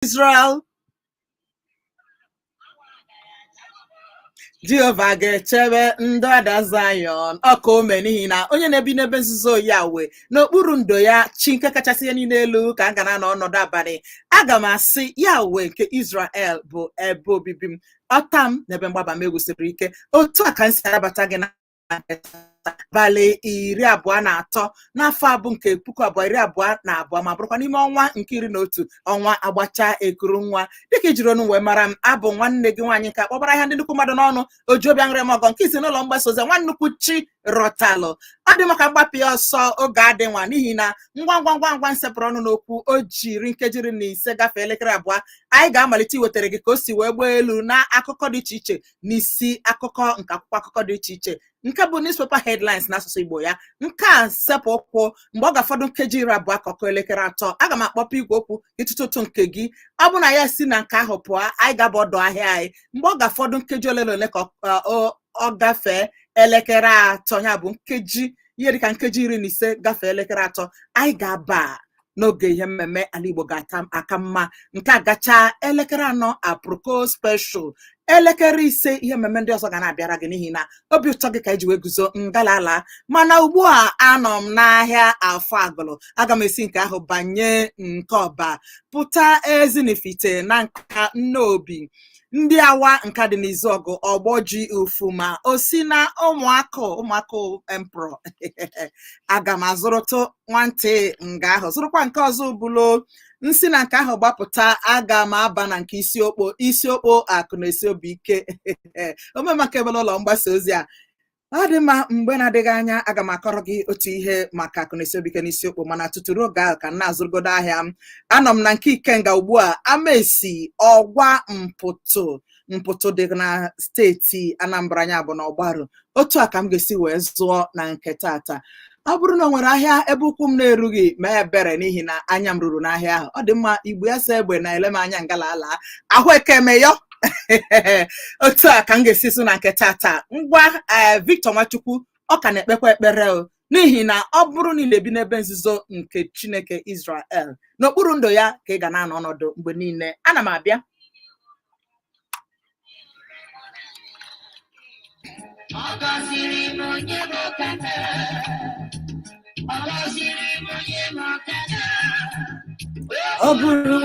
Israel. Jehova ga-echebe ndị ada Zion ọka ome n'ihi na onye na-ebi n'ebe nzuzo ya wee n'okpuru ndo ya chi nke kachasị ihe niile elu ka a ga na-anọ ọnọdụ abalị. Aga m asị ya wee nke Israel bụ ebe obibi m, ọta m na ebe mgbaba m ewusiri ike. Otu a ka m si anabata gị na abalị 23 n'afọ abụ nke 2022, ma bụrụkwa n'ime ọnwa nke 11, ọnwa agbacha ekuru nwa. Dịka ijiri ọnụ wee mara m, abụ nwanne gị nwaanyị nke akpọbara ahịa ndị nnukwu mmadụ n'ọnụ, ojiobịa nre m ọgọ nke isi n'ụlọ mgbasa ozi nwa nnukwu chi rọtalụ. Ọ dị maka mgbapụ ya ọsọ oge adị nwa, n'ihi na ngwa ngwa ngwa ngwa nsepụrụ ọnụ n'okwu o jiri nkeji 15 gafee elekere 2, anyị ga-amalite iwetara gị ka o si wee gbaa elu na akụkọ dị iche iche n'isi akụkọ nke akwụkwọ akụkọ dị iche iche, nke bụ newspaper headlines n'asụsụ Igbo ya. Nke a sepụ ụkwụ mgbe ọ ga-afọdụ nkeji 20 ka ọ kụọ elekere 3, aga m akpọpụ igwe okwu ịtụtụ ụtụ nke gị. Ọ bụ na ya si na nke ahụ pụọ, anyị ga-aba ọdụ ahịa anyị. Mgbe ọ ga-afọdụ nkeji ole na ole ka ọ gafee elekere 3, ya bụ nkeji ihe dịka nkeji 15 gafee elekere 3, anyị ga-aba n'oge ihe mmemme ala Igbo ga-ata aka mma. Nke a gachaa elekere 4, aproko special, elekere 5, ihe mmemme ndị ọzọ ga na-abịara gị, n'ihi na obi ụtọ gị ka iji wee guzo ngalala. Mana ugbu a anọ m n'ahịa Afọ Agụlụ, aga m esi nke ahụ banye nke ọba, pụta Ezinifite na nka Nnobi, ndị awa nka dị n'Izuọgụ, ọgbọ ji ufu ma o si na ụmụaka ụmụaka emperor. Aga m azụrụtụ nwantị nga ahụ, zụrụkwa nke ọzọ bulo nsi na nke ahụ gbapụta, aga m aba na nke isiokpo isiokpo akụ na esi obi ike omemaka ebe n'ụlọ mgbasa ozi a. Ọ dị mma, mgbe na-adịghị anya aga m akọrọ gị otu ihe maka akụ na esi obi ike n'isiokpo, mana tụtụrụ oge ahụ ka m na-azụrụgodo ahịa m. Anọ m na nke Ikenga ugbu a, Amaesi ọgwa mpụtụ mpụtụ dị na steeti Anambra, ya bụ na Ọgbaru. Otu a ka m ga-esi wee zụọ na nke tata. Ọ bụrụ na o nwere ahịa ebe ụkwụ m na-erughị, mee ebere, n'ihi na anya m ruru n'ahịa ahụ. Ọ dị mma, igbe ya sa egbe na-ele m anya ngalala ahụ eke emeyọ. Otu a ka m ga-esi sụ na nke tata. Ngwa, Victor Nwachukwu ọ ka na-ekpekwa ekpere o, n'ihi na ọ bụrụ na ị na-ebi n'ebe nzuzo nke Chineke Israel, n'okpuru ndo ya ka ị ga na-anọ ọnọdụ mgbe niile. Ana m abịa. Ọ gọziri m onye m ọkada. Ọ gọziri m onye m ọkada. Ọ bụrụ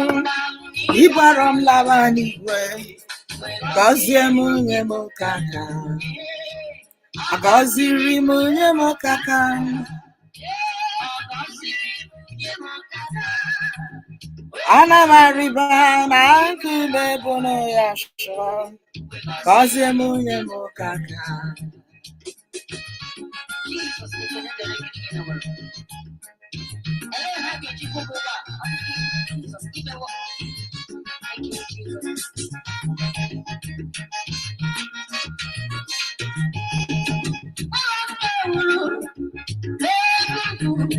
ịgbara m laba n'igwe, gọzie m onye m kaka, agọziri m onye m kaka. Ọ gọziri m onye m ọkada. Ana m arịba na nkume bụ na ya chọọ, gọzie m onye m kaka. Jizọs ekele dịrị gị n'ihi na nwere. Elee ha ga-eji kwụọ ụgwọ a?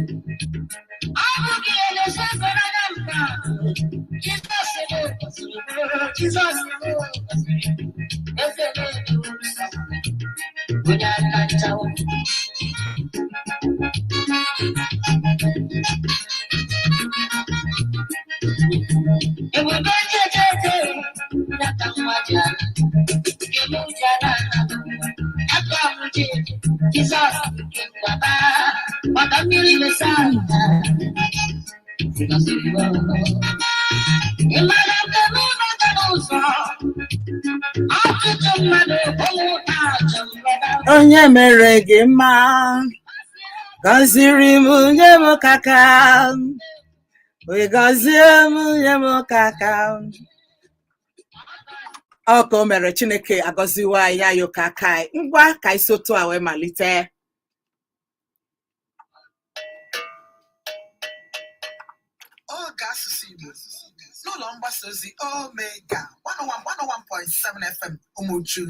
Ọ bụ gị, Jizọs, imewo. Thank you, Jesus. Onye aka nchawa. Ebube jejeje ya ka nwa ji ala, nke mụ ji ala aka m ji Jizọs nke mgbaba maka mmiri mesa. Ị mara nke mụ na-aga n'ụzọ ọtụtụ mmadụ ụmụ achọ mgbaba. Onye mere gị mma, gọziri m onye m kaka, wee gọzie m onye m kaka. Ọ ka o mere Chineke agọziwa anyị ya yoka aka anyị. Ngwa, ka isi otu a wee malite. Oge asụsụ Igbo n'ụlọ mgbasa ozi Omega 101.7 FM Umuchu.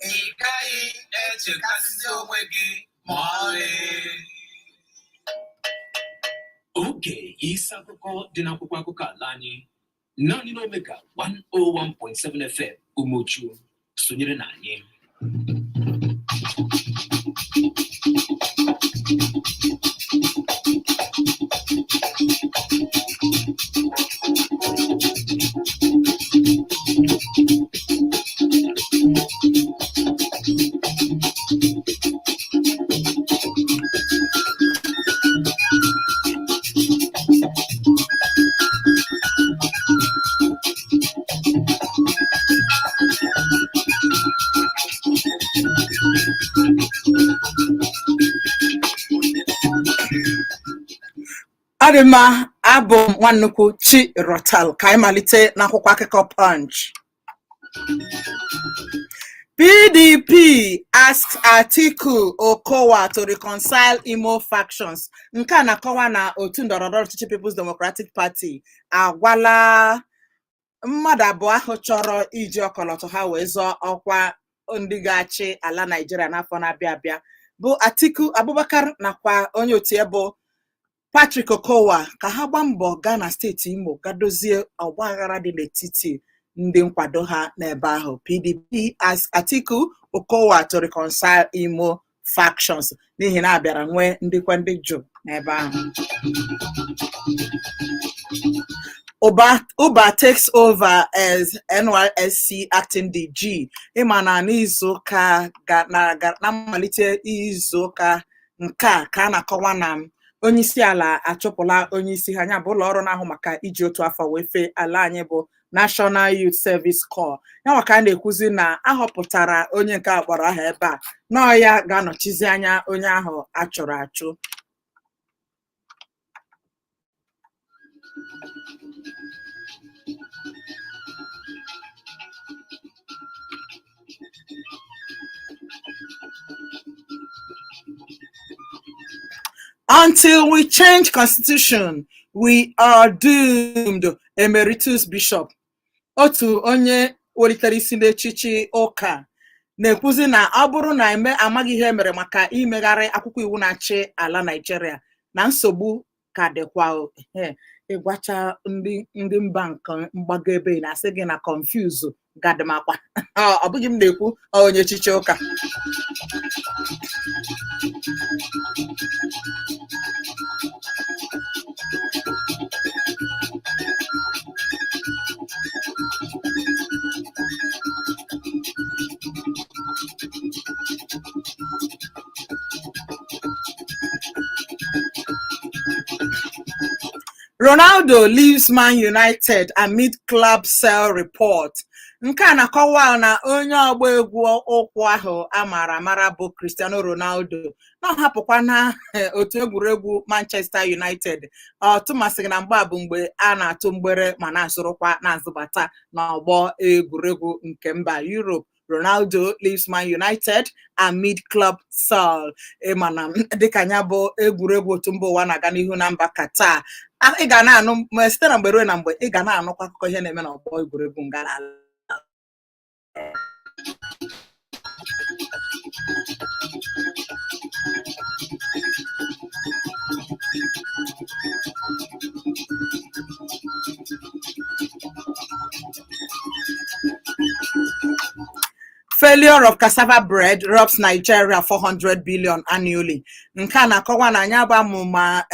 Ị gaghị echekasịzi onwe gị ma ọlị. Oge isi akụkọ dị n'akwụkwọ akụkọ ala anyị, naanị na Omega 101.7 FM Umuchu. Sonyere na anyị. Ọ dị mma, abụ m Nwannukwu Chi Rotal. Ka anyị malite n'akwụkwọ akụkọ Punch. PDP asks Atiku Okowa to reconcile Imo factions. Nke a na-akọwa na otu ndọrọndọrọ ọchịchị People's Democratic Party agwala mmadụ abụọ ahụ chọrọ iji ọkọlọtọ ha wee zọọ ọkwa ndị ga-achị ala Naịjirịa n'afọ na-abịa abịa, bụ Atiku Abubakar nakwa onye otu ya bụ Patrick Okowa, ka ha gbaa mbọ gaa na steeti Imo ga dozie ọgbaghara dị n'etiti ndị nkwado ha n'ebe ahụ. PDP asks Atiku Okowa to reconcile Imo factions, n'ihi na a bịara nwee ndịkwa ndị jụ n'ebe ahụ. Uba takes over as NYSC acting DG. Ịma na n'izuụka na mmalite izuụka nke a ka a na-akọwa na onyeisi ala achụpụla onyeisi ha, ya bụ ụlọ ọrụ na-ahụ maka iji otu afọ wee fee ala anyị bụ National Youth Service Corps. Ya nwa ka a na-ekwuzi na ahọpụtara onye nke a kpọrọ aha ebe a nọọ ya ga-anọchizi anya onye ahụ a chụrụ achụ. Until we change constitution, we are doomed, Emeritus Bishop. Otu onye welitere isi n'echichi ụka na-ekwuzi na ọ bụrụ na eme amaghị ihe mere maka imegharị akwụkwọ iwu na-achị ala Naịjirịa, na nsogbu ka dịkwa. Ịgwacha ndị mba nke mgbago ebe na-asị gị na confuse gadịmakwa. Ọ bụghị m na-ekwu, onye echichi ụka. Ronaldo leaves Man United amid club sell report. Nke a na-akọwa na onye ọgba egwu ụkwụ ahụ a maara amara bụ Cristiano Ronaldo na ọ hapụkwa na otu egwuregwu Manchester United, ọ tụmasịghị na mgbe a bụ mgbe a na-atụ mgbere ma na-azụrụkwa na-azụbata n'ọgbọ egwuregwu nke mba Europe. Ronaldo leaves Man United amid club sell. Ịma na dịka ya bụ egwuregwu otu mba ụwa na-aga n'ihu na mba Qatar, ị ga na-anụ site na mgbe ruo na mgbe, ị ga na-anụkwa akụkọ ihe na-eme n'ọgbọ egwuregwu ngala. Failure of cassava bread robs Nigeria 400 billion annually. Nke a na-akọwa na anya bụ amụma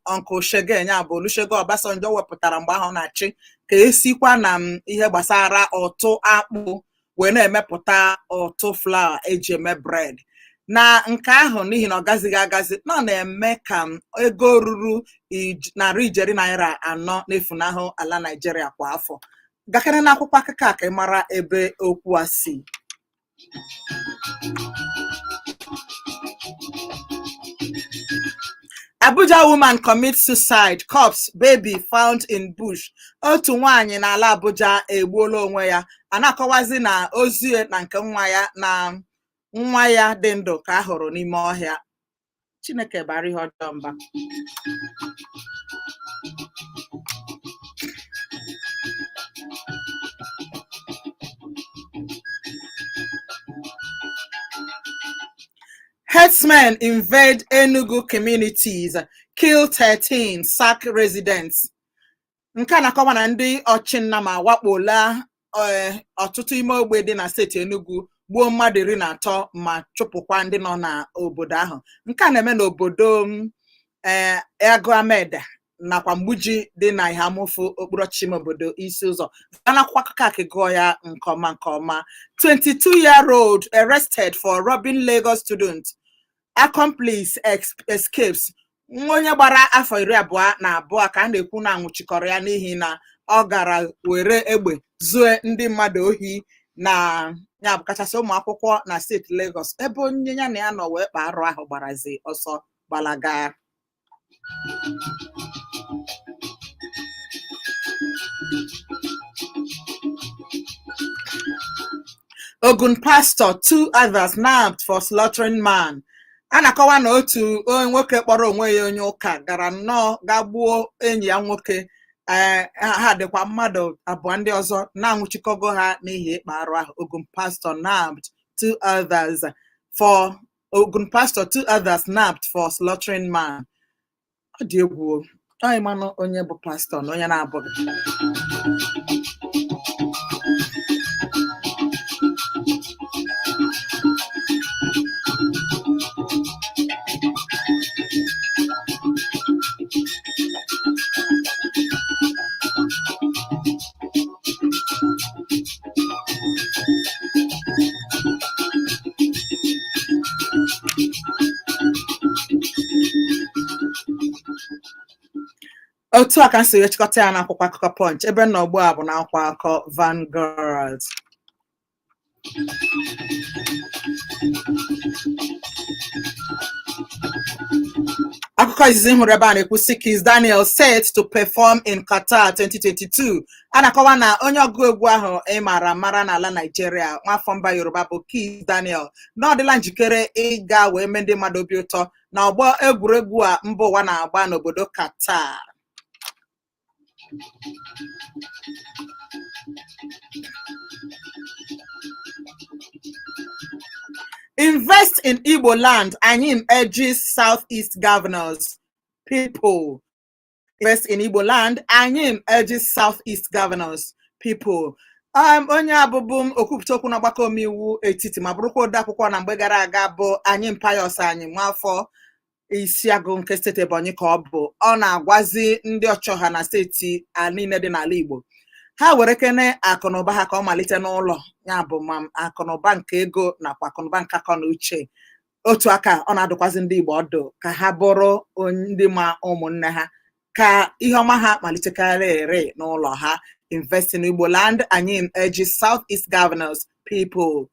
Uncle Shege, ya bụ Olusegun Obasanjo, wepụtara mgbe ahụ na-achị ka esikwa na ihe gbasara ụtụ akpụ wee na-emepụta ụtụ flour eji eme bread. Na nke ahụ, n'ihi na ọ gazighị agazi, na ọ na-eme ka ego ruru narị ijeri naira anọ na-efunahụ ala Nigeria kwa afọ. Gakere n'akwụkwọ akụkọ a ka ị mara ebe okwu a si. Abuja woman commits suicide, corpse baby found in bush. Otu nwaanyị n'ala Abuja egbuola onwe ya. A na-akọwazi na ozu na nke nwa ya na nwa ya dị ndụ ka a hụrụ n'ime ọhịa. Chineke bara ihe ọjọọ mba. Herdsmen invade Enugu communities, kill 13, sack residents. Nke a na-akọwa na ndị ọchịnna ma wakpola ọtụtụ ime ogbe dị na steeti Enugu, gbuo mmadụ 13 ma chụpụkwa ndị nọ n'obodo ahụ. Nke a na-eme n'obodo Agụameda nakwa Mgbuji dị na Ihamufu, okpuru ọchịchị ime obodo Isi Ụzọ. Gaa n'akwụkwọ akụkọ a ka gụọ ya nke ọma nke ọma. 22-year-old arrested for robbing Lagos student, accomplice escapes. Nwa onye gbara afọ 22 ka a na-ekwu na anwụchikọrọ ya n'ihi na ọ gara were egbe zue ndị mmadụ ohi na ya bụ kachasị ụmụ akwụkwọ na steeti Lagos, ebe onye ya na ya nọ wee kpaa arụ ahụ gbarazi ọsọ gbalaga. Ogun pastor, two others nabbed for slaughtering man. A na-akọwa na otu onye nwoke kpọrọ onwe ya onye ụka gara nnọọ gaa gbuo enyi ya nwoke. Ee, ha dịkwa mmadụ abụọ ndị ọzọ na-anwụchikọgo ha n'ihi ịkpa arụ ahụ. Ogun pastor, two others nabbed for slaughtering man. Ọ dị egwu o. Ọ ịmanụ onye bụ pastọ na onye na-abụghị. Otu a ka m si wee chịkọta ya n'akwụkwọ akụkọ Punch. Ebe m nọ ugbu a bụ n'akwụkwọ akụkọ Vanguard. Akụkọ izizi m hụrụ ebe a na-ekwu sị, Kizz Daniel set to perform in Qatar 2022. A na-akọwa na onye ọgụ egwu ahụ ị maara amara n'ala Naịjirịa, nwafọ mba Yoruba bụ Kizz Daniel, na ọ dịla njikere ịga wee mee ndị mmadụ obi ụtọ na ọgbọ egwuregwu a mba ụwa na-agba n'obodo Qatar. Invest in Igbo land, Anyim urges Southeast governors. People. Invest in Igbo land, Anyim urges Southeast governors. People. Onye abụbụ m okwupụta okwu n'ọgbakọ omeiwu etiti ma bụrụkwa odeakwụkwọ na mgbe gara aga bụ Anyim Pius Anyim, nwafọ Isiagụ nke steeti Ebonyi ka ọ bụ, ọ na-agwazi ndị ọchịọha na steeti a niile dị n'ala Igbo ha were kene akụnụba ha ka ọ malite n'ụlọ, ya bụ ma akụnụba nke ego nakwa akụnụba nke akọ na uche. Otu aka ọ na-adụkwazi ndị Igbo ọdụ ka ha bụrụ ndị ma ụmụnne ha ka ihe ọma ha malitekarị ere n'ụlọ ha. Invest in Igbo land, Anyim urges Southeast governors. People.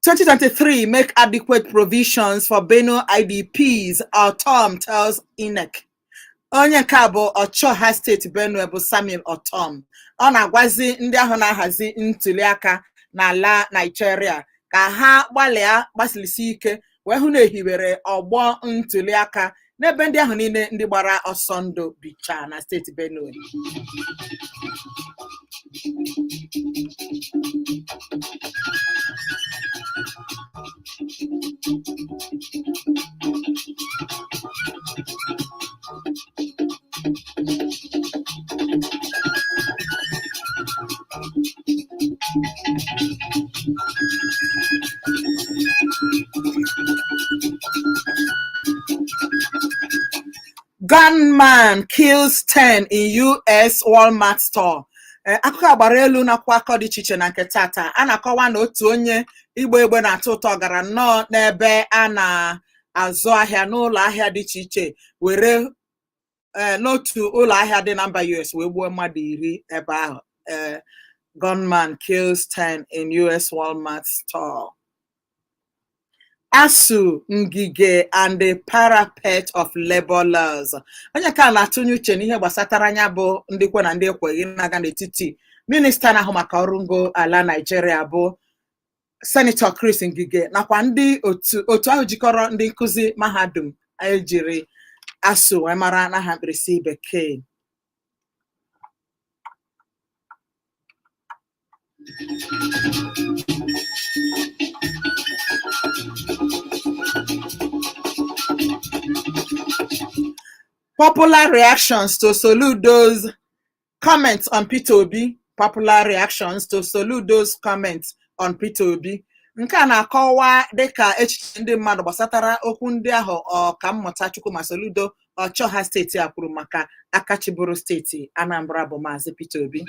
2023, make adequate provisions for Benue IDPs, Ortom tells INEC. Onye nke a bụ ọchịọha steeti Benue bụ Samuel Ortom. Ọ na-agwazi ndị ahụ na-ahazi ntuli aka n'ala Naịjirịa ka ha gbalịa gbasilisi ike wee hụ na ehiwere ọgbọ ntuli aka n'ebe ndị ahụ niile ndị gbara ọsọ ndụ bicha na steeti Benue. Gunman kills 10 in US Walmart store. Akụkọ a gbara elu n'akwụkwọ akụkọ dị iche iche na nke tata. A na-akọwa na otu onye igba egbe na-atọ ụtọ gara nnọọ n'ebe a na-azụ ahịa n'ụlọ ahịa dị iche iche were n'otu ụlọ ahịa dị na mba US wee gbuo mmadụ 10 ebe ahụ. Gunman kills 10 in US Walmart store. ASUU, Ngige and the parapet of labor laws. Onye ka na-atụnye uche n'ihe gbasatara anya bụ ndị kwe na ndị ekweghị na-aga n'etiti minista na-ahụ maka ọrụ ngo ala Naịjirịa bụ Senator Chris Ngige nakwa ndị otu ahụ jikọrọ ndị nkụzi mahadum ejiri ASUU wee mara n'aha mkpirisi bekee. Popular reactions to Soludo's comments on Peter Obi. Popular reactions to Soludo's comments on Peter Obi. Nke a na-akọwa dịka echiche ndị mmadụ gbasatara okwu ndị ahụ Ọkammụta Chukwuma Soludo, ọchịọha steeti a, kwuru maka aka chịburu steeti Anambra bụ Maazị Peter Obi.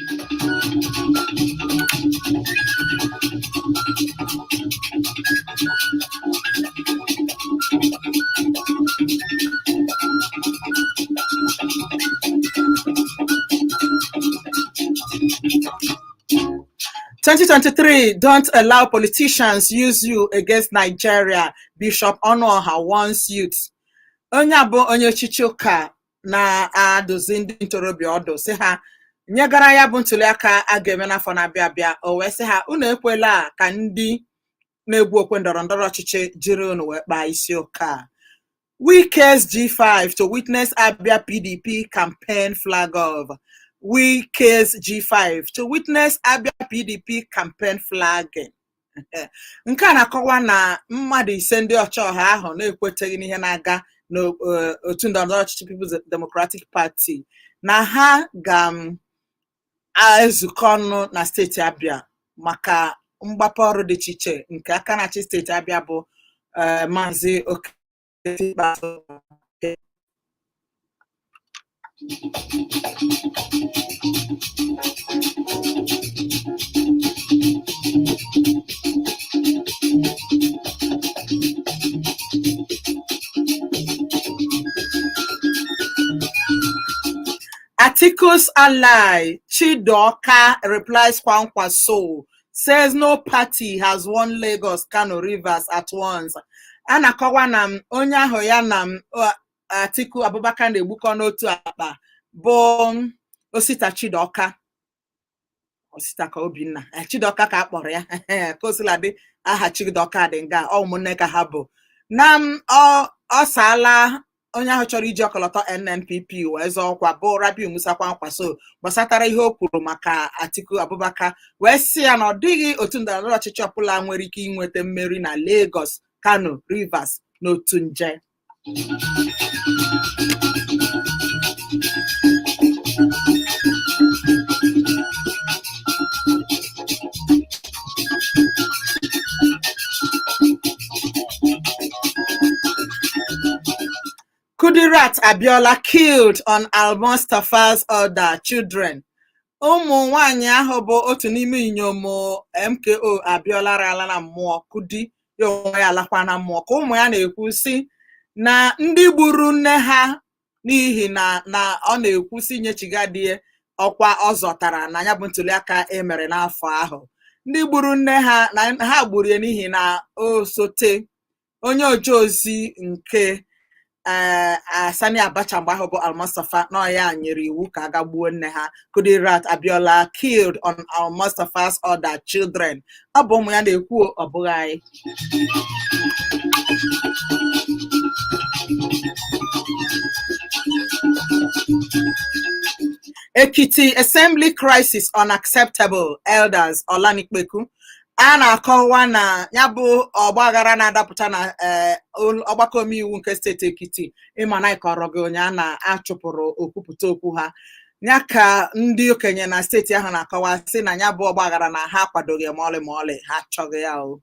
2023, don't allow politicians use you against Nigeria, Bishop Onuoha warns youth. Onye a bụ onye echichi ụka na-adụzi ndị ntorobịa ọdụ sị ha Nyegara ya bụ ntuliaka a ga-eme n'afọ na-abịa abịa, o wee sị ha unu ekwela ka ndị na-egwu okwe ndọrọ ndọrọ ọchịchị jiri unu wee kpaa isi ụka a. Wike's G5 to witness Abia PDP campaign flag off. Wike's G5 to witness Abia PDP campaign flagging. Nke a na-akọwa na mmadụ 5 ndị ọchịọha ahụ na-ekweteghị n'ihe na-aga n'otu ndọrọndọrọ ọchịchị People's Democratic Party na ha ga-ezukọ ọnụ na steeti Abia maka mgbape ọrụ dị iche iche nke aka na-achị steeti Abia bụ Maazị Okezie Ikpeazụ. Atiku's ally Chidoka replies Kwankwaso, says no party has won Lagos, Kano, Rivers at once. A na-akọwa na m onye ahụ ya na m Atiku Abubakar na-egbukọ n'otu akpa bụ Osita Chidoka, Osita ka Obinna, Chidoka ka a kpọrọ ya, ka o siladị aha Chidoka dị nga ọ ụmụnne ka ha bụ na m ọ saala onye ahụ chọrọ iji ọkọlọtọ NNPP wee zọọ ọkwa bụ Rabiu Musa Kwankwaso gbasatara ihe o kwuru maka Atiku Abubakar, wee sị ya na ọ dịghị otu ndọrọndọrọ ọchịchị ọbụla nwere ike inweta mmeri na Lagos, Kano, Rivers n'otu nje. Kudirat Abiola killed on Al-Mustapha's order, children. Ụmụ nwanyị ahụ bụ otu n'ime inyom MKO Abiola rala na mmụọ, Kudi ya onwe ya alakwa na mmụọ, ka ụmụ ya na-ekwu sị na ndị gburu nne ha n'ihi na ọ na-ekwu sị nyechiga di ya ọkwa ọ zọtara na ya bụ ntuliaka e mere n'afọ ahụ. Ndị gburu nne ha na ha gburu ya n'ihi na o sote onye oje ozi nke Sani Abacha mgbe ahụ bụ Al-Mustapha na ya nyere iwu ka a ga gbuo nne ha. Kudirat Abiola killed on Al-Mustapha's order, children. Ọ bụ ụmụ ya na-ekwu, ọ bụghị anyị. Ekiti Assembly crisis unacceptable, elders Olanipekun. A na-akọwa na ya bụ ọgbaghara na-adapụta na ọgbakọ omeiwu nke steeti Ekiti, ịma na ịkọrọ gị ụnyaahụ na achụpụrụ okwupụta okwu ha, ya ka ndị okenye na steeti ahụ na-akọwa sị na ya bụ ọgbaghara na ha akwadoghị ma ọlị ma ọlị, ha achọghị ya o.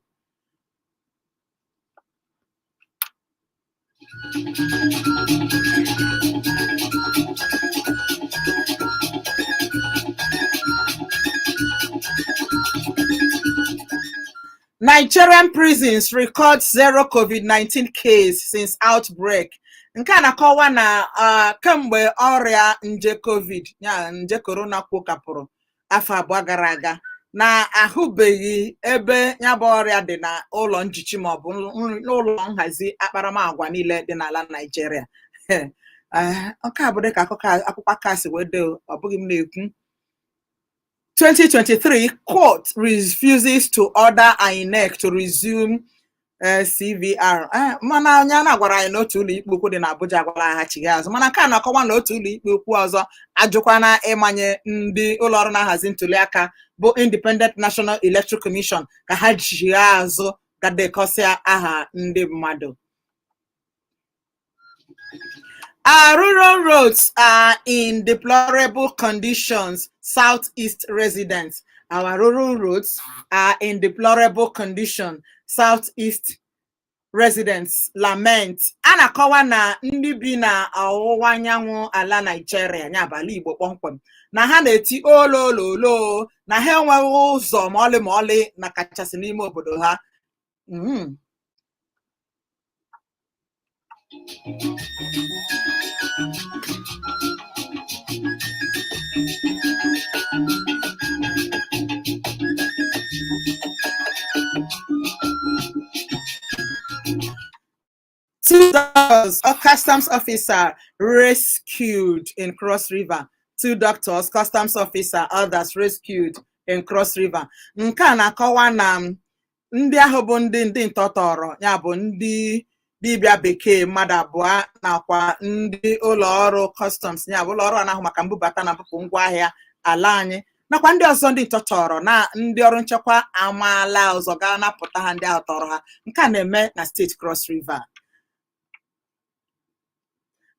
Nigerian prisons record zero COVID-19 case since outbreak. Nke a na-akọwa na kemgbe ọrịa nje COVID, ya nje corona kwokapụrụ afọ 2 gara aga, na ahụbeghị ebe ya bụ ọrịa dị na ụlọ njichi maọbụ n'ụlọ nhazi akparamagwa niile dị n'ala Naịjirịa. Nke a bụ dịka akụkọ aka si wee dee, ọ bụghị m na-ekwu. 2023 court refuses to order INEC to resume CVR. Mana onye a na-agwara anyị n'otu ụlọ ikpe ukwu dị n'Abuja agwala ha chigha azụ, mana nke a na-akọwa na otu ụlọ ikpe ukwu ọzọ ajụkwana ịmanye ndị ụlọọrụ na-ahazi ntuliaka bụ Independent National Electoral Commission ka ha chigha azụ ga dekọsịa aha ndị mmadụ. Our rural roads are in deplorable conditions, Southeast residents. Our rural roads are in deplorable condition, Southeast residents lament. A na-akọwa na ndị bi na ọwụwa anyanwụ ala Naịjirịa, ya bụ ala Igbo kpọmkwem, na ha na-eti olololo na ha enweghị ụzọ ma ọlị ma ọlị na kachasị n'ime obodo ha. Two dogs, a customs officer rescued in Cross River. Two doctors, customs officer, others rescued in Cross River. Nke a na-akọwa na ndị ahụ bụ ndị ntọ tọrọ, ya bụ ndị dibịa bekee mmadụ abụọ nakwa ndị ụlọ ọrụ customs, ya bụ ụlọ ọrụ a na-ahụ maka mbubata na mbupụ ngwaahịa ala anyị, nakwa ndị ọzọ ndị ntọ tọrọ, na ndị ọrụ nchekwa amaala ụzọ gaa napụta ha ndị ahụ tọrọ ha. Nke a na-eme na steeti Cross River.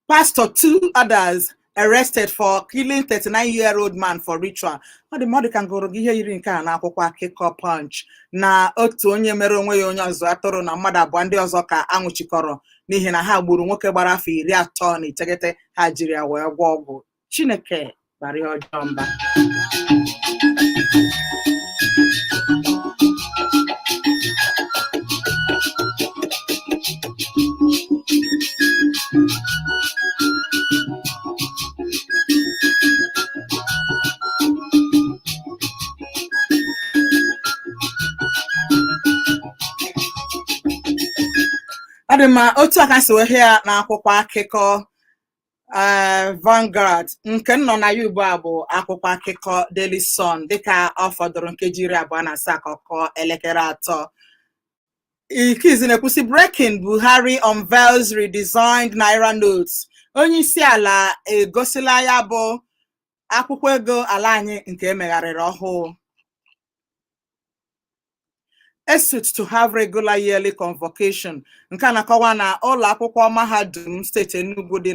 Pastor, two others arrested for killing 39-year-old man for ritual. Ọ dị mmadụ ka ngụrụ gị ihe yiri nke a n'akwụkwọ akụkọ Punch, na otu onye mere onwe ya onye ọzọ atụrụ na mmadụ abụọ ndị ọzọ ka anwụchikọrọ n'ihi na ha gburu nwoke gbara afọ 39, ha jiri ya wee gwọọ ọgwụ. Chineke bara ihe ọjọọ mba. Ọ dị mma, otu aka si wee hụ ya n'akwụkwọ akụkọ Vanguard. Nke m nọ na ya ugbu a bụ akwụkwọ akụkọ Daily Sun. Dịka ọ fọdụrụ nkeji 27 ka ọ kụọ elekere 3. Ikizi na-ekwusi: "Breaking: Buhari unveils redesigned naira notes." Onye isi ala egosila ya bụ akwụkwọ ego ala anyị nke emegharịrị ọhụụ. ESUT to have regular yearly convocation. Nke a na-akọwa na ụlọ akwụkwọ mahadum steeti Enugu dị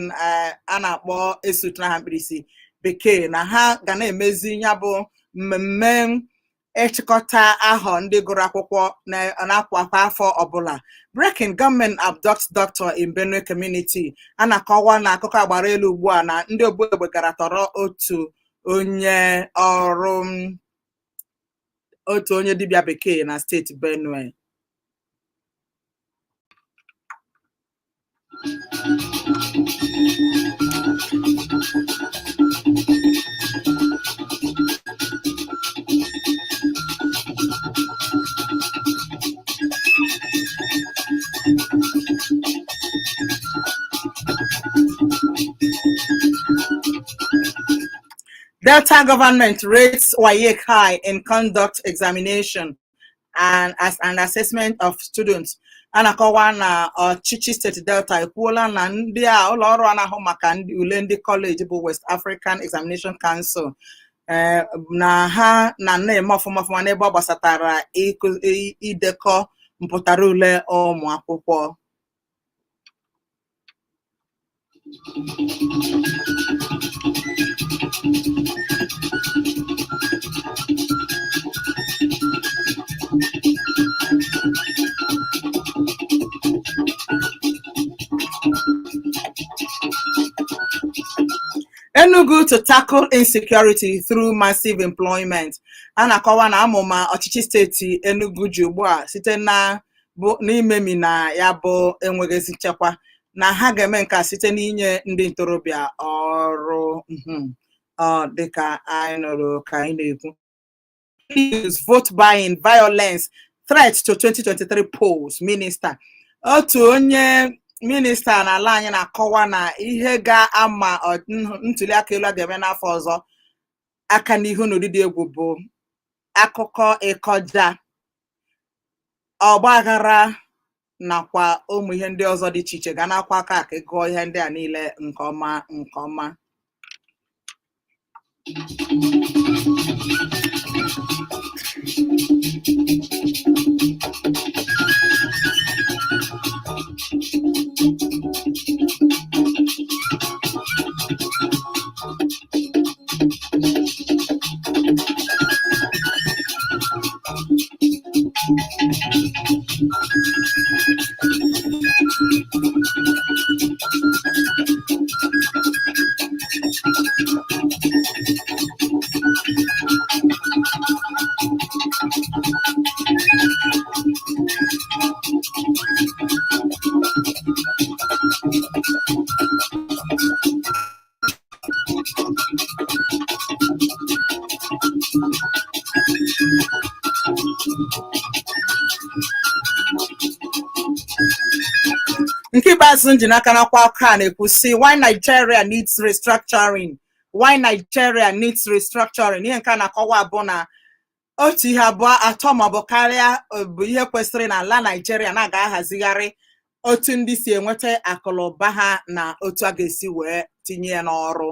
a na-akpọ ESUT n'aha mkpirisi bekee, na ha ga na-emezi ya bụ mmemme ịchịkọta ahọ ndị gụrụ akwụkwọ n'akwa kwa afọ ọbụla. Breaking: Gunmen abduct doctor in Benue community. A na-akọwa na akụkọ agbara elu ugbu a na ndị ogbu gara tọrọ otu onye ọrụ, otu onye dibịa bekee na steeti Benue. Delta government rates WAEC high in conduct examination and as an assessment of students. A na-akọwa na ọchịchị steeti Delta ekwuola na ndị a ụlọ ọrụ a na-ahụ maka ndị ule ndị kọleji bụ West African Examination Council, na ha na na-eme ọfụma ọfụma n'ebe ọ gbasatara idekọ mpụtara ule ụmụ akwụkwọ. Enugu to tackle insecurity through massive employment. A na-akọwa na amụma ọchịchị steeti Enugu ji ugbu a site na bụ n'imemi na ya bụ enweghị ezi nchekwa, na ha ga-eme nke a site n'inye ndị ntorobịa ọrụ. Ọ dịka anyị nụrụ ka anyị na-ekwu. News: vote buying, violence, threat to 2023 polls. Minister, otu onye minista n'ala anyị na-akọwa na ihe ga-ama ntuli aka elu a ga-eme n'afọ ọzọ aka n'ihu n'ụdị dị egwu bụ akụkọ ịkọja, ọgbaghara nakwa ụmụ ihe ndị ọzọ dị iche iche. Ga na-akwa aka ka ị gụọ ihe ndị a niile nke ọma nke ọma. Nke ikpeazụ m ji n'aka n'akwa akụkọ a na-ekwu sị, "Why Nigeria needs restructuring." Why Nigeria needs restructuring. Ihe nke a na-akọwa bụ na otu ihe, abụọ, atọ maọbụ karịa bụ ihe kwesịrị na ala Naijiria na-aga ahazigharị otu ndị si enweta akụlụba ha na otu a ga-esi wee tinye ya n'ọrụ.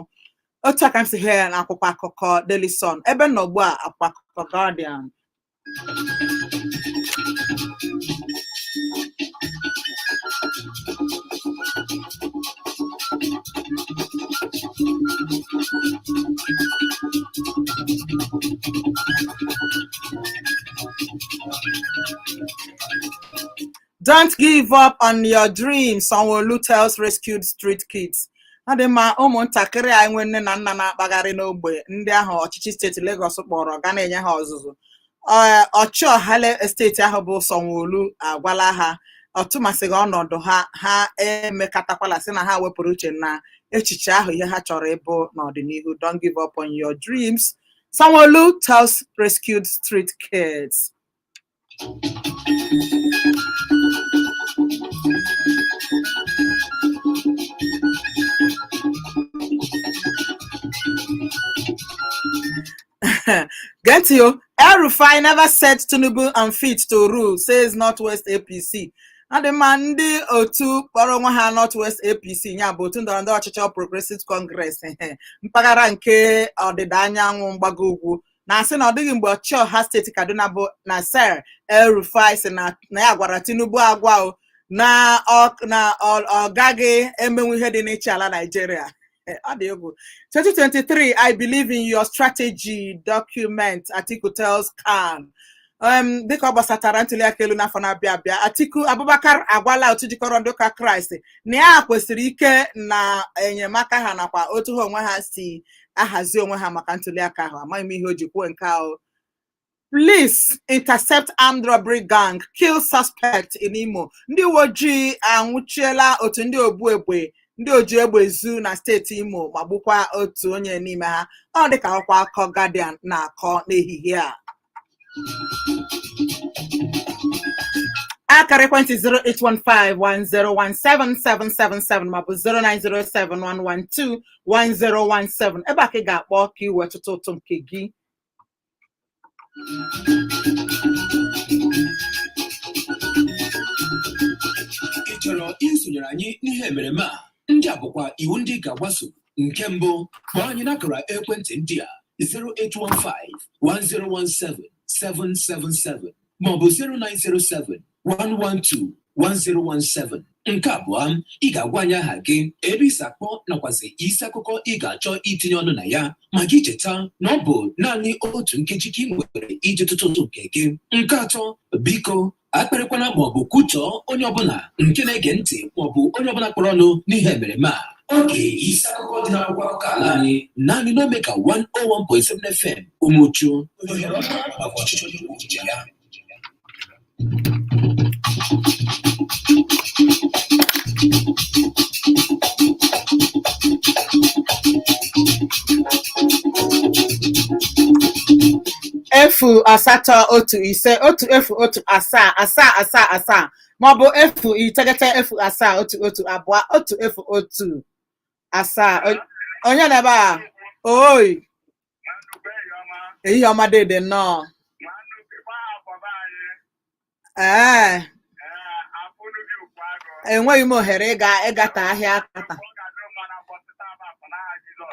Otu a ka m si hụ ya n'akwụkwọ akụkọ Daily Sun. Ebe m nọ ugbu a, akwụkwọ akụkọ Guardian. "Don't give up on your dreams," Sanwo-Olu tells rescued street kids. Ọ dị mma, ụmụntakịrị a enwe nne na nna na-akpagharị n'ogbe, ndị ahụ ọchịchị steeti Lagos kpọrọ ga na-enye ha ọzụzụ. Ọchịọha steeti ahụ bụ Sanwo-Olu agwala ha ọtụmasịghị ọnọdụ ha, ha emekatakwala sị na ha wepụrụ uche na echiche ahụ ihe ha chọrọ ịbụ n'ọdịnihu. "Don't give up on your dreams," Sanwo-Olu tells rescued street kids. Gee ntị o. "El-Rufai never said Tinubu unfit to rule, says Northwest APC." Ọ dị mma, ndị otu kpọrọ onwe ha Northwest APC, ya bụ otu ndọrọndọrọ ọchịchị All Progressives Congress mpaghara nke ọdịda anyanwụ mgbago ugwu, na-asị na ọ dịghị mgbe ọchịọha steeti Kaduna bụ Nasir El-Rufai sị na ya gwara Tinubu agwa o na ọ gaghị emenwu ihe dị n'ịchị ala Naijiria. Ọ dị egwu. "2023, I believe in your strategy document," Atiku tells CAN. Dịka ọ gbasatara ntuliaka elu n'afọ na-abịa abịa, Atiku Abubakar agwala otu jikọrọ ndị ụka Kraịst na ya kwesịrị ike na enyemaka ha nakwa otu ha onwe ha si ahazi onwe ha maka ntuliaka ahụ. Amaghị m ihe o ji kwuo nke ahụ. Police intercept armed robbery gang, kill suspect in Imo. Ndị uwe ojii anwụchiela otu ndị ogbu egbe, ndị oji egbe ezu na steeti Imo, ma gbukwa otu onye n'ime ha. Ọ dịka akwụkwọ akụkọ Guardian na-akọ n'ehihie a. Akara ekwentị 08151017777 maọbụ 09071121017. Ebe a ka ị ga-akpọ ka ị wee tụtụ ụtụ nke gị. Ị chọrọ isonyere anyị n'ihe emereme a? Ndị a bụkwa iwu ndị ị ga-agbaso. Nke mbụ, kpọọ anyị n'akara ekwentị ndị a: 0815 1017 777 maọbụ 0907 112 1017. Nke abụọ, ị ga-agwa anyị aha gị, ebe isi akpọ, nakwazi isi akụkọ ị ga-achọ itinye ọnụ na ya, ma gị cheta na ọ bụ naanị otu nkeji ka ị nwere iji tụtụ ụtụ nke gị. Nke atọ, biko akparịkwana maọbụ kwutọọ onye ọbụla nke na-ege ntị maọbụ onye ọbụla kpọrọ ọnụ n'ihe emereme a. Oge isi akụkọ dị n'akwụkwọ akụkọ ala anyị, naanị n'Omega 101.7 FM Umuchu. Ohere ọma maka ọchịchị onye kwuo uche ya. 08151 0 7 7 7 7 maọbụ 090 07 1 1 2 1 0 1 7. Onye na ebe a? Oi, ehihie ọma dede, nnọọ. Ee, enweghị m ohere ịga ịgata ahịa tata.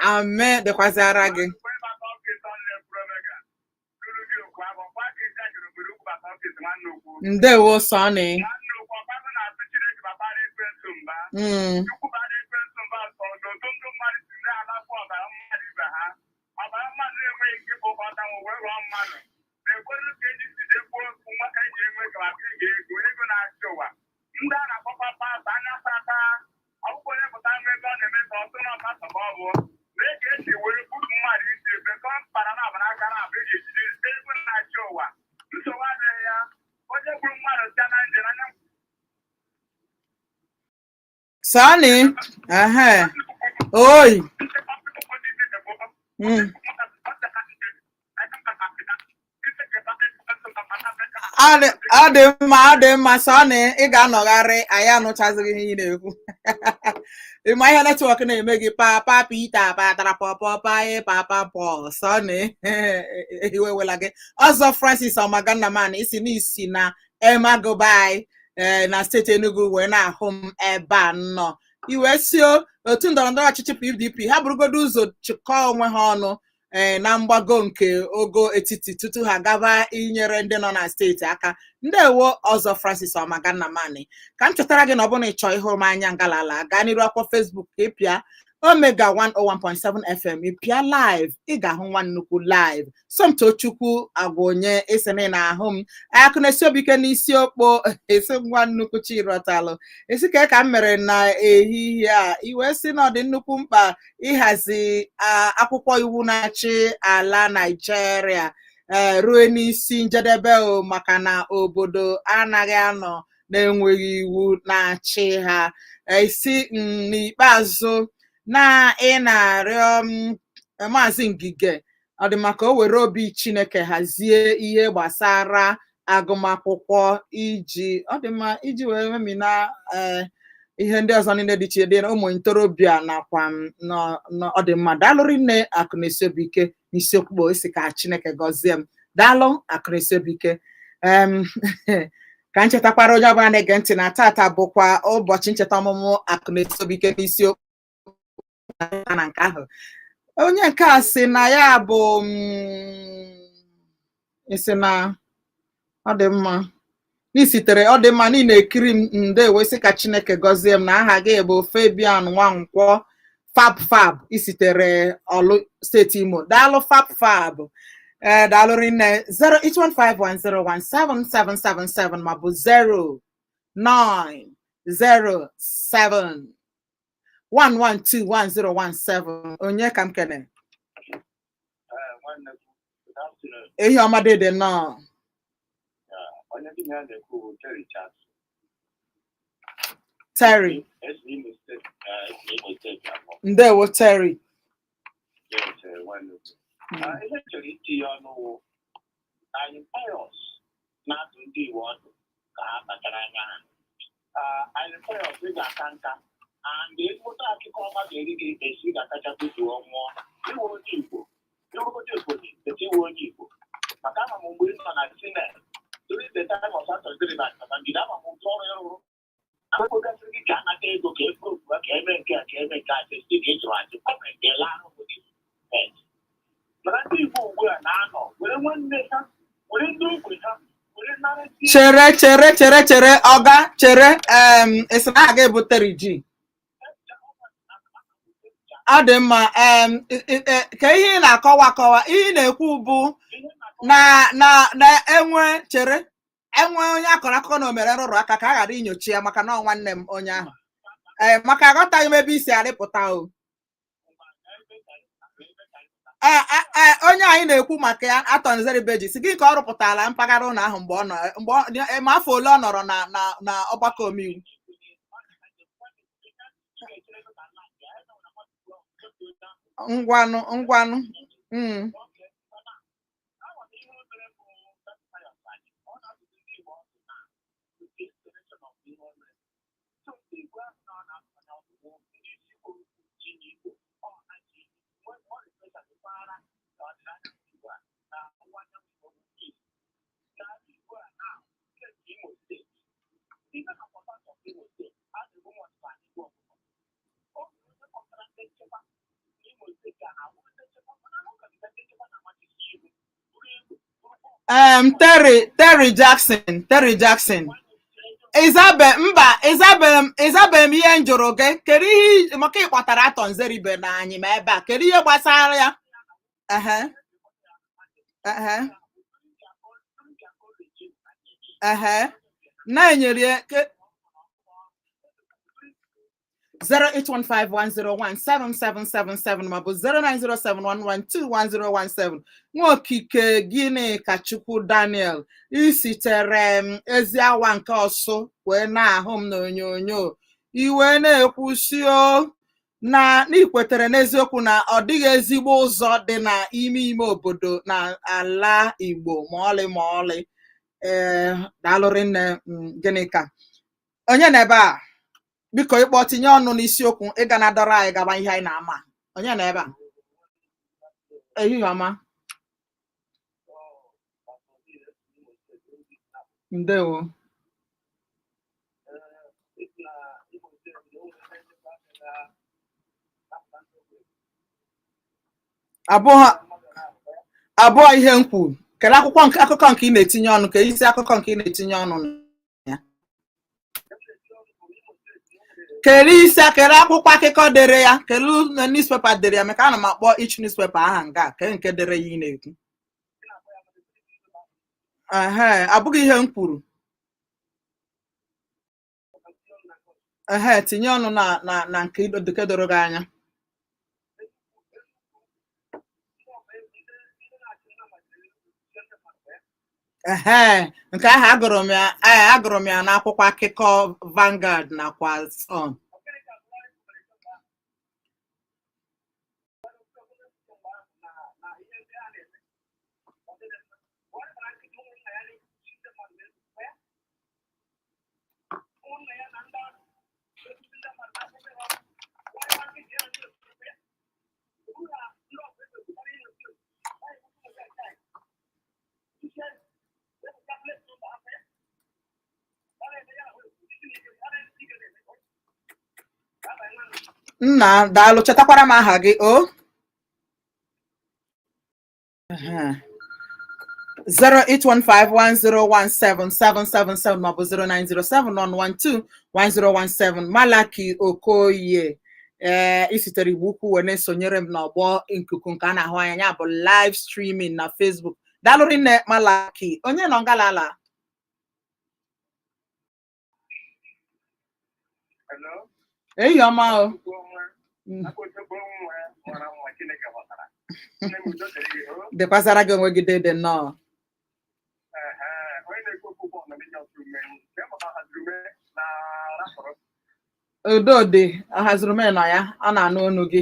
Ame dịkwazara gị. Ndewo, Sọnị. Ndị a na-akpọkwa pastọ anya sata ọkpụkpọ onye pụta nwa ebe ọ na-eme ka ọtụ na pastọ ka ọ bụ lee ka esi were gburu mmadụ isi ebe ka ọ mkpara na abara aka na abụ eji ejide ego na-achị ụwa. Nsogbu adịghị ya, onye gburu mmadụ site na njem anya. Sọnị, ehe, oi. Ọ dị mma, ọ dị mma. Sọ na ị ga-anọgharị, anyị anụchazighị ihe ị na-ekwu. Ị ma ihe network na-eme gị, papa Peter patara pọpọ pae papa Paul. Sọ na iwe wela gị ọzọ. Francis Ọmagannaman, isi n'isi na Emagobai, ee, na steeti Enugu wee na-ahụ m ebe a nọ. Iwee sio otu ndọrọ ndọrọ ọchịchị PDP ha burugodo ụzọ chịkọọ onwe ha ọnụ, ee, na mgbago nke ogo etiti tutu ha gaba inyere ndị nọ na steeti aka. Ndewo ọzọ, Francis Ọmagannamani. Ka m chetara gị na ọ bụrụ na ị chọọ ịhụrụ m anya ngalala, gaa n'iru akwụkwọ Facebook ka ị pịa Omega 101.7 FM, ị pịa live, ị ga-ahụ nwa nnukwu live. Somtochukwu agwa onye isi na ị na-ahụ m akụ na-esi obi ike n'isi okpo esi nwa nnukwu chirọtalụ esi ka m mere na ehihie a. Iwe si na ọ dị nnukwu mkpa ịhazi akwụkwọ iwu na-achị ala Naịjirịa, ee, rue n'isi njedebe o, maka na obodo anaghị anọ na-enweghị iwu na-achị ha. Esi n'ikpeazụ na ị na-arịọ m Maazị Ngige ọ dị maka o were obi Chineke hazie ihe gbasara agụmakwụkwọ iji ọ dị mma iji wee memina, ee, ihe ndị ọzọ niile dị iche dị ụmụ ntorobịa nakwa m ọ dị mma. Daalụ rinne, akụ na-esi obi ike n'isiokwu esi ka Chineke gọzie m. Daalụ, akụ na-esi obi ike. Ka m chetakwara onye ọbụla na-ege ntị na tata bụkwa ụbọchị ncheta ọmụmụ akụ na-esi obi ike n'isiokwu na nke ahụ. Onye nke a sị na ya bụ isi na ọ dị mma n'isitere, ọ dị mma na ị na-ekiri m. Ndewo, sị ka Chineke gọzie m. Na aha gị bụ Fabian Nwankwọ Fab Fab, isitere Ọlụ, steeti Imo. Daalụ, Fab Fab. Ee, daalụ rinne. 08151017777 maọbụ 09071121017. Onye ka m kene? Nwanne, good afternoon. Ehi ọma dede nnọọ. Onye gị na ya na-ekwu bụ Terry Charles. Terry. Esi Imo steeti, esi Imo steeti abụọ. Ndewo, Terry. Yes, nwanne. Ihe m chọrọ itinye ọnụ wụ anyị Pius na-atụ ndị Igbo ọdụ ka ha kpachara anya ha. Anyị Pius, ị ga-aka nka and ezigbote akụkọ ọma ga-eri gị esi ị ga-akacha tutuo nwụọ. Iwe onye Igbo, iwegote Ebonyi, etu iwe onye Igbo. Maka ama m mgbe ị nọ na Senate during the time of Saturday na Babangida, ama m ụtụ ọrụ ị rụrụ. Akwụkwọ gasịrị gị ka anata ego ka e prove ka eme nke a, ka eme nke a, sị ka ị jụrụ ajụ gọọmenti ele ahụ gị. Mana ndị Igbo ugbu a na-anọ were nwanne ha, were ndị ogbe ha, were narazie. Chere, chere, chere, chere, ọga, chere. Esi na aga bụ Terry G. Ọ dị mma. Ka ihe ị na-akọwa akọwa, ihe ị na-ekwu bụ na enwe, chere, enwe onye akọrọ akụkọ na o mere nrụrụ aka, ka a ghara inyochi ya maka na ọ nwanne m onye ahụ. Ee, maka aghọtaghị m ebe isi arịpụta o. Ee, ee, onye anyị na-ekwu maka ya, Arthur Nzeribe, si gị ka ọ rụpụtara mpaghara ụlọ ahụ mgbe ọ nọ, mgbe ma afọ ole ọ nọrọ na ọgbakọ omeiwu. Ngwanụ, ngwanụ. Terry, Terry Jackson, Terry Jackson, ịzabe mba, ịzabe m, ịzabe m ihe m jụrụ gị. Kedu ihe maka ị kpọtara Arthur Nzeribe na anyị ma ebe a, kedu ihe gbasara ya? Ehe, ehe, na-enyere ya 08151017777 maọbụ 09071121017. Nwaokike gịnị ka Chukwu Daniel isitere m ezi awa nke ọsụ wee na-ahụ m n'onyonyo, iwe na-ekwusi o na n'ikwetere n'eziokwu na ọ dịghị ezigbo ụzọ dị na ime ime obodo na ala Igbo ma ọlị ma ọlị. Ee, daalụ rinne. Gịnị ka onye na ebe a? Biko, ịkpọ tinye ọnụ n'isiokwu, ịga na dọrọ anyị gaba ihe anyị na-ama. Onye na ebe a? Ehihie ọma. Ndewo. Abụọ abụọ ihe m kwuru. Kedu akwụkwọ nke akụkọ nke ị na-etinye ọnụ ka isi akụkọ nke ị na-etinye ọnụ na ya? Kedu isi, kedu akwụkwọ akụkọ dere ya? Kedu na newspaper dere ya? Maka ana m akpọ each newspaper aha nga ke nke dere ya ị na-ekwu. Ehe, abụghị ihe m kwuru. Ehe, tinye ọnụ na nke nke doro gị anya. Ehe, nke ahụ agụrụ m ya. Ee, agụrụ m ya n'akwụkwọ akụkọ Vanguard nakwa Sun. Nna, daalụ. Chetakwara m aha gị o. Ehe. 08151017777 maọbụ 09071121017. Malaki Okoye, ee, isitere Igbo Ukwu wee na-esonyere m n'ọgbọ ikuku nke a na-ahụ anya, ya bụ live streaming na Facebook. Daalụ rinne, Malaki. Onye nọ ngalala? Hello? Eyi ọma o. Chukwu ọma. Aka ochekwa nwa mara mma Chineke ghọtara. Nne m, udo dịrị gị, o. Dịkwazara gị onwe gị, dede, nnọọ. Ehe, onye na-ekwu okwu bụ ọnọdụ ọtụ ume. Nke maka haziri ume na rapụrụ. Udo dị, ahaziri m nọ ya, ọ na-anụ onu gị.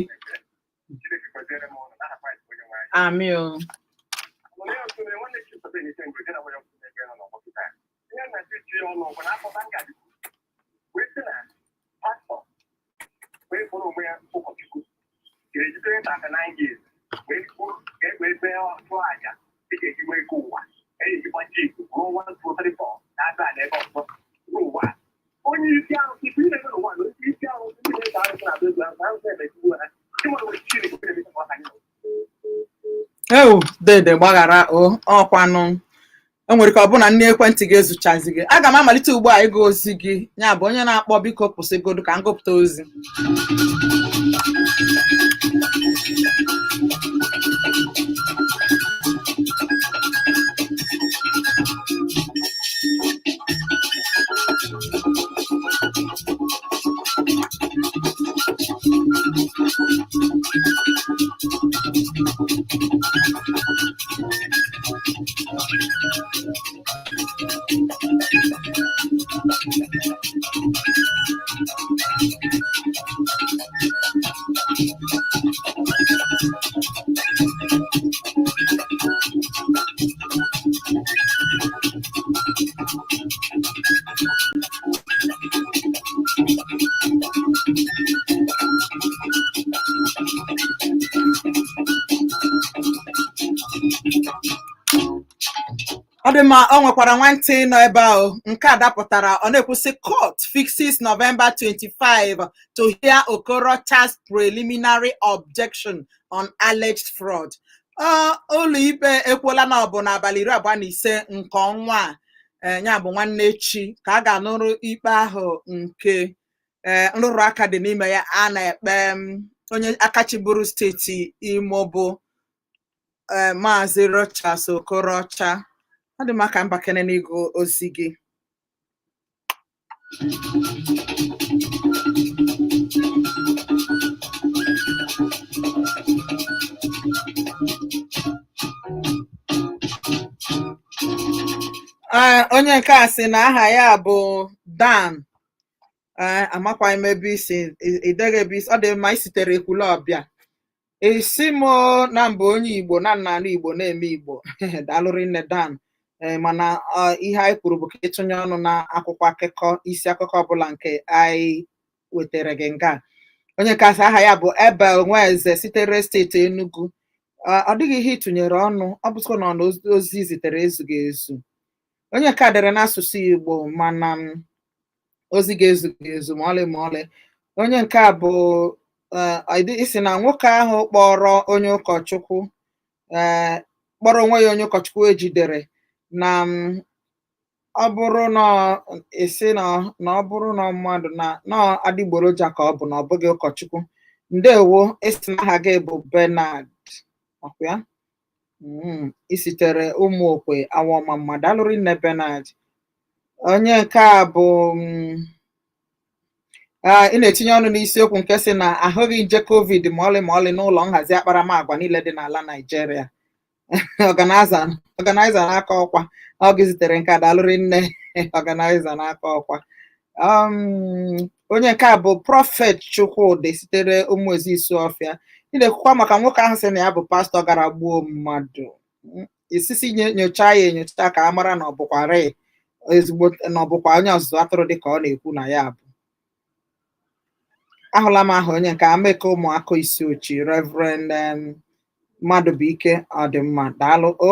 Chineke gọziere m ụnụ n'aha Kraịst onye nwe anyị. Amị o. Onye otu ume, nwanne Chisobe na Ike mgbe na onye otu ume nọ n'ọgbọ kịta. Ihe na-achọ iji ọnụ bụ na akpọta ngaji wee sị na pastọ wee kpọrọ onwe ya ụkọchukwu ga-ejidere 39 years wee kwuo ka e wee bee chụọ àjà e ga-eji wee ego ụwa e ejikwa jip ruo 1 2 3 4 na-abịa ala ebe ọzọ n'ụwa. Onye isi arụsị bụ ihe n'ụwa na onye isi arụsị, ndị na-ese arụsị na-abịa egwu arụsị, arụsị emechigbu ha. Ndị mmadụ nwere Chineke na-eme ka ọ anyị. Ewu, dede, gbaghara o. Ọkwanụ o nwere ike ọ bụ na nne ekwentị gị ezuchazi gị. Aga m amalite ugbu a ịgụ ozi gị. Ya bụ, onye na-akpọ, biko kwụsịgodu ka m gụpụta ozi. Ọ dị mma. O nwekwara nwantị nọ ebe ahụ nke a dapụtara. Ọ na-ekwusị, "Court fixes November 25 to hear Okorocha's preliminary objection on alleged fraud." Ụlọ ikpe ekwuola na ọ bụ n'abalị 25 nke ọnwa a, ya bụ nwanne echi, ka a ga-anụrụ ikpe ahụ nke nrụrụ aka dị n'ime ya a na-ekpe onye aka chịburu steeti Imo bụ Maazị Rochas Okorocha. Ọ dị mma ka mbakene n'ịgụ ozi gị. Ee, onye nke a sị na aha ya bụ Dan. Ee, amakwaghị m ebe isi, ideghị ebe isi. Ọ dị mma, isitere Ekwulọbịa. Esi m na mbụ onye Igbo na nna Igbo na-eme Igbo. Daalụ rinne, Dan. Ee, mana ihe anyị kwuru bụ ka ịtụnye ọnụ na akwụkwọ akụkọ, isi akụkọ ọbụla nke anyị wetara gị nga. Onye kasị aha ya bụ Ebel Nweze sitere steeti Enugu. Ọ dịghị ihe ịtụnyere ọnụ, ọ bụzikwa na ọ na ozi zitere ezughị ezu. Onye ka dere n'asụsụ Igbo, mana ozi ga-ezughị ezu ma ọlị ma ọlị. Onye nke a bụ isi na nwoke ahụ kpọrọ onye ụkọchukwu, kpọrọ onwe ya onye ụkọchukwu ejidere na ọ bụrụ na esi na ọ bụrụ na mmadụ na adịgboroja ka ọ bụ na ọ bụghị ụkọchukwu. Ndewo, esi na aha gị bụ Bernard, ọkwa ya? Isitere ụmụ okwe awọma mma. Daalụrị nne Bernard. Onye nke a bụ ị na-etinye ọnụ n'isiokwu nke si na ahụghị nje covid ma ọlị ma ọlị n'ụlọ nhazi akparamagwa niile dị n'ala Naịjirịa. Ọganaiza n'aka ọkwa, ọ gị zitere nke a. Daalụrị nne ọganaiza n'aka ọkwa. Onye nke a bụ Prọfet Chukwudị sitere Ụmụezi Isuọfịa. Ị na-ekwukwa maka nwoke ahụ sị na ya bụ pastọ gara gbuo mmadụ. Isisi nyochaa ya enyocha ka a mara na ọ bụkwa rịị ezigbo, na ọ bụkwa onye ọzụzụ atụrụ dị ka ọ na-ekwu na ya bụ. Ahụla m aha onye nke Ameka ụmụaka isi ochi, Reverend Mmadụbụike Ọdịmma. Daalụ o.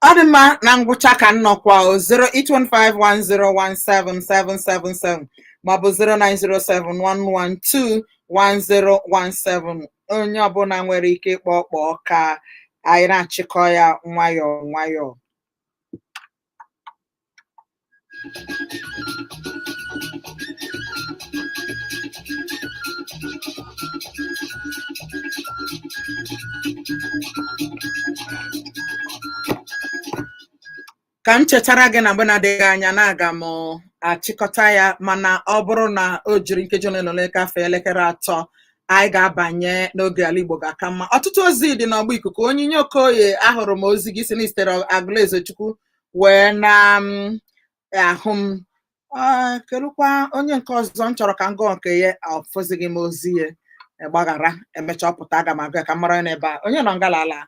Ọ dị mma, na ngwụcha ka nnọkwa o 08151017777 maọbụ 09071121017. Onye ọbụla nwere ike ịkpọ, kpọọ ka anyị na-achịkọ ya nwayọọ nwayọọ. Ka m chetara gị na mgbe na-adịghị anya na-aga m achịkọta ya, mana ọ bụrụ na o jiri nkeji ole na ole gafee 3:00, anyị ga-abanye n'oge ala Igbo ga-aka mma. Ọtụtụ ozi dị n'ọgba ikuku. Onyinye Okoye, ahụrụ m ozi gị si na sitere Agụlụezechukwu wee na ahụ m. Kelukwa onye nke ọzọ m chọrọ ka m gụọ nke ya, ọfụzighị m ozi ya, gbaghara, emechaa ọpụta aga m agụ ya ka m mara onye n'ebe a. Onye nọ ngalala?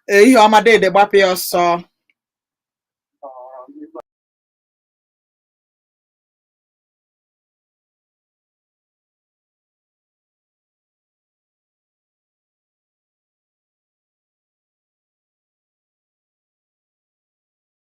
Ihe ọma dede, gbapụ ya ọsọ.